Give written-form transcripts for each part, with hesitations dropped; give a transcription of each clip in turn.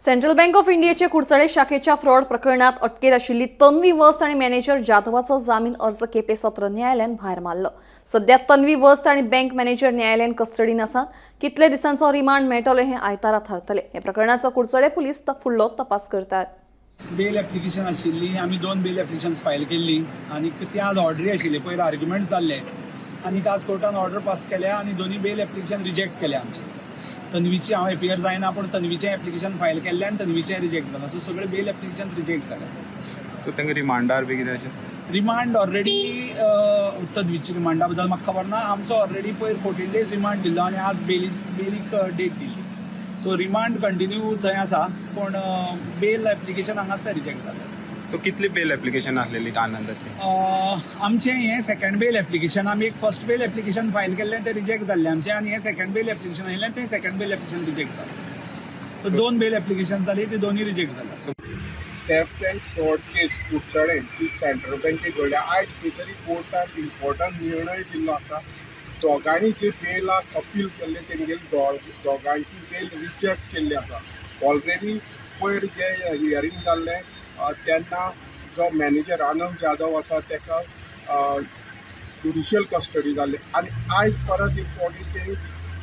Central bank of इंडियाचे कुडचडे शाखेच्या fraud प्रकरणात अटकेत आशिल्ली तन्वी वस्त आणि मॅनेजर जाधवाचो जामीन अर्ज केपे सत्र न्यायालयान भायर मारलो. सध्या तन्वी वस्त आणि बँक मॅनेजर न्यायालयीन कस्टडीन आसात. कितले दिसांचो रिमांड मेळटलो हें आयतारा थारतले. हे प्रकरणाचो कुडचडे पुलीस फुडलो तपास करतात. बेल एप्लिकेशन आशिल्ली. आमी दोन बेल एप्लिकेशन फायल केल्ली आनी ती आज ऑर्डरी आशिल्ली. पयर आर्ग्युमेंट जाल्ले आनी आज कोर्टान ऑर्डर पास केल्या आनी दोनी बेल एप्लिकेशन रिजेक्ट केल्या आमची. तन्वीची हांव एपियर जायना, पूण तन्वीचें एप्लिकेशन फायल केल्लें आनी तन्वीचें रिजेक्ट जाला. सो सगळे बेल एप्लिकेशन रिजेक्ट जाले. सो तांकां रिमांडार बी कितें अशें? रिमांड ऑलरेडी, तन्वीची रिमांडा बद्दल म्हाका खबर ना. आमचो ऑलरेडी पयर 14 डेज रिमांड दिल्लो आनी आज बेलीक डेट दिल्ली. सो रिमांड कंटिन्यू थंय आसा, पूण बेल एप्लिकेशन हांगाच तें रिजेक्ट जालें आसा. सो कितली बेल एप्लिकेशन आसलेली आनंदाची? आमचें हें सेकंड बेल एप्लिकेशन. आमी एक फर्स्ट बेल एप्लिकेशन फायल केल्लें, तें रिजेक्ट जाल्लें आमचें आनी हें सेकंड बेल एप्लिकेशन आयिल्लें, तें सेकंड बेल एप्लिकेशन रिजेक्ट जालें. सो दोन बेल एप्लिकेशन जाली, ती दोनूय रिजेक्ट जाली. थेफ्ट अँड फ्रॉड केस कुडचडें जी सेंट्रल बँकेक घडल्या, आयज खंय तरी कोर्टान इम्पॉर्टंट निर्णय दिल्लो आसा. दोगांनी जे बेलाक अपील केल्ले, तेंगेली दोगांची बेल रिजेक्ट केल्ली आसा. ऑलरेडी पयर जे हियरींग जाल्लें, तेन्ना जो मॅनेजर आनंद जाधव आसा तेका ज्युडिशियल कस्टडी जाल्ली आनी आयज परत एक फावटी ते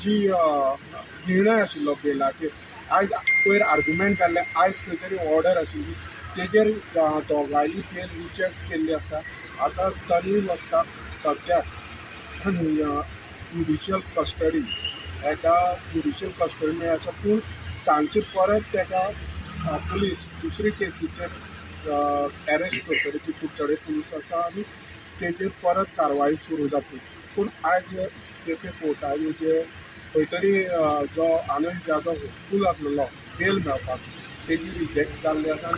जी निर्णय आशिल्लो बेलाचेर, आयज पयर आर्ग्युमेंट जाल्ले, आयज खंय तरी ऑर्डर आशिल्ली, तेजेर दोगांयली बेल रिजेक्ट केल्ली आसा. आतां तन्वी वस्ताक सद्याक ज्युडिशियल कस्टडी, हेका ज्युडिशियल कस्टडी मेळ्ळी आसा, पूण सांजचे परत तेका पुलीस दुसरे केसीचेर एरेस्ट करतले, जी कुडचडे पुलीस आसा आनी तेजेर परत कारवाई सुरू जातली. पूण आयज केपें कोर्टान जे खंय तरी जो आनंद जाधव होपफूल आसलेलो बेल मेळपाक, तेजी रिजेक्ट जाल्ली आसा.